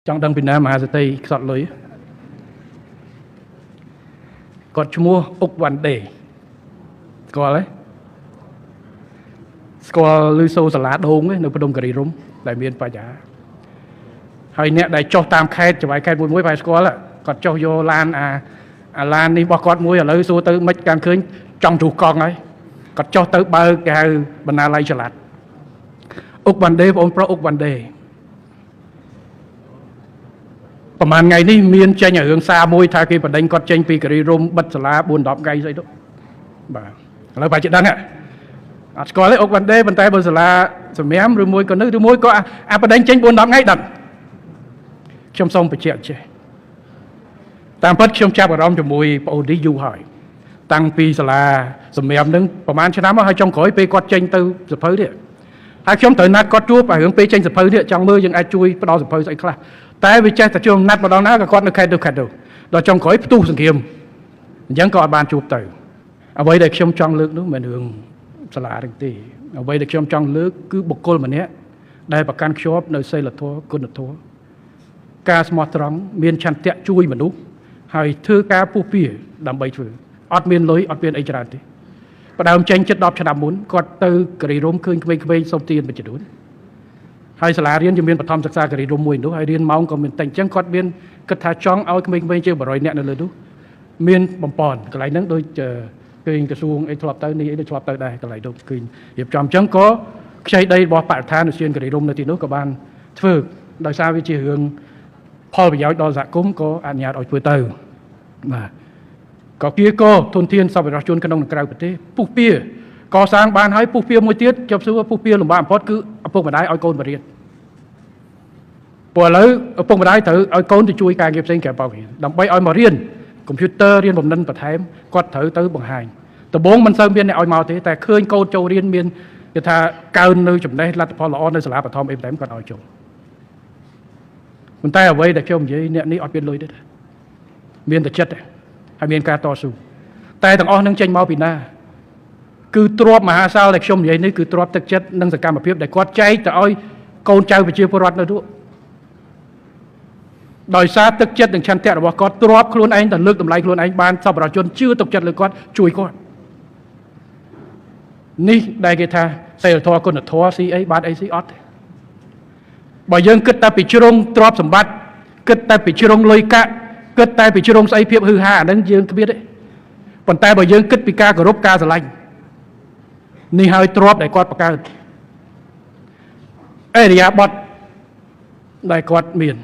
ចង់ដឹងពីណាមហាសេដ្ឋីខ្សត់លុយគាត់ឈ្មោះអុកវ៉ាន់ដេស្គាល់ទេស្គាល់ឮសូសាលាដូងទេនៅភ្នំគិរីរម្យដែលមានបញ្ហាហើយអ្នកដែលចុះតាមខេត្តចវាយខេត្តមួយមួយប្រហែលស្គាល់គាត់ចុះយកឡានអាឡាននេះរបស់គាត់មួយឥឡូវសួរទៅមិនកាន់ឃើញចង់ទ្រុះកង់ហើយគាត់ចុះទៅបើកគេហៅបណ្ណាល័យចល័តអុកវ៉ាន់ដេបងប្រុសអុកវ៉ាន់ដេប្រហែលថ្ងៃនេះមានចេញរឿងសារមួយថាគេបដិញគាត់ចេញពីគិរីរម្យបិទសាលា4 10ថ្ងៃស្អីទៅបាទឥឡូវប្រហែលជាដឹងអត់ស្គាល់ទេអុកវ៉ាន់ដេប៉ុន្តែបើសាលាសម្រាមឬមួយក៏នៅឬមួយក៏អាបដិញចេញ4 10ថ្ងៃដឹងខ្ញុំសូមបញ្ជាក់ចេះតាមពិតខ្ញុំចាប់អារម្មណ៍ជាមួយប្អូននេះយូរហើយតាំងពីសាលាសម្រាមនឹងប្រហែលឆ្នាំមកហើយចុងក្រោយពេលគាត់ចេញទៅសភៅនេះហើយខ្ញុំត្រូវណាត់គាត់ជួបរឿងពេលចេញសភៅនេះចង់មើលយើងអាចជួយផ្ដល់សភៅស្អីខ្លះតែវាចេះតែជួបណាត់ម្ដងណាក៏គាត់នៅខេត្តទៅខេត្តទៅដល់ចុងក្រោយផ្ទុះសង្គ្រាមអញ្ចឹងក៏អត់បានជួបទៅអ្វីដែលខ្ញុំចង់លើកនោះមិនមែនរឿងសាលានឹងទេអ្វីដែលខ្ញុំចង់លើកគឺបុគ្គលម្នាក់ដែលប្រកាន់ខ្ជាប់នៅសីលធម៌គុណធម៌ការស្មោះត្រង់មានឆន្ទៈជួយមនុស្សហើយធ្វើការពុះពៀដើម្បីធ្វើអត់មានលុយអត់មានអីច្រើនទេផ្ដើមចេញជិត10ឆ្នាំមុនគាត់ទៅគិរីរម្យឃើញក្មេងៗសុំទានមួយចំនួនហើយសាលារៀនជាមានបឋមសិក្សាគិរីរម្យមួយនោះហើយរៀនម៉ោងក៏មានតែអញ្ចឹងគាត់មានគិតថាចង់ឲ្យក្មេងៗជាង100នាក់នៅលើនោះមានបំពន់កន្លែងហ្នឹងដូចឃើញក្រសួងអីធ្លាប់ទៅនេះអីដូចធ្លាប់ទៅដែរកន្លែងនោះឃើញរៀបចំអញ្ចឹងក៏ខ្ចីដីរបស់បរិស្ថានឧទ្យានគិរីរម្យនៅទីនោះក៏បានធ្វើដោយសារវាជារឿងផលប្រយោជន៍ដល់សហគមន៍ក៏អនុញ្ញាតឲ្យធ្វើទៅបាទក៏គៀកធនធានសប្បុរសជនក្នុងនិងក្រៅប្រទេសពុះពៀកសាងបានហើយពុះពៀមួយទៀតជប់សួរពុះពៀលំបាកបំផុតគឺឪពុកម្ដាយឲ្យកូនមករៀនព្រោះឥឡូវឪពុកម្ដាយត្រូវឲ្យកូនទៅជួយការងារផ្សេងក្រៅបោករៀនដើម្បីឲ្យមករៀនកុំព្យូទ័ររៀនបំណិនបន្ថែមគាត់ត្រូវទៅបង្ហាញដំបូងមិនសូវមានអ្នកឲ្យមកទេតែឃើញកូនចូលរៀនមានគេថាកើននៅចំណេះលទ្ធផលល្អនៅសាលាបឋមអីបន្ថែមគាត់ឲ្យចូលប៉ុន្តែអ្វីដែលខ្ញុំនិយាយអ្នកនេះអត់មានលុយទេមានតែចិត្តហើយមានការតស៊ូតែទាំងអស់នឹងចេញមកពីណាគឺទ្របមហាសាលដែលខ្ញុំនិយាយនេះគឺទ្របទឹកចិត្តនិងសកម្មភាពដែលគាត់ចែកទៅឲ្យកូនចៅប្រជាពលរដ្ឋនៅនោះដោយសារទឹកចិត្តនិងឆន្ទៈរបស់គាត់ទ្របខ្លួនឯងទៅលើកតម្លៃខ្លួនឯងបានសប្បុរសជនជឿទុកចិត្តលើគាត់ជួយគាត់នេះដែលគេថាសីលធម៌គុណធម៌ស៊ីអីបានអីស៊ីអត់ទេបើយើងគិតតែពីជ្រុងទ្រព្យសម្បត្តិគិតតែពីជ្រុងលុយកាក់គិតតែពីជ្រុងស្អីភាពហឺហាអាហ្នឹងយើងគ្មានទេប៉ុន្តែបើយើងគិតពីការគោរពការស្រឡាញ់នេះហើយទ្រព្យដែលគាត់បង្កើតអេរិយាបថដែលគាត់មាន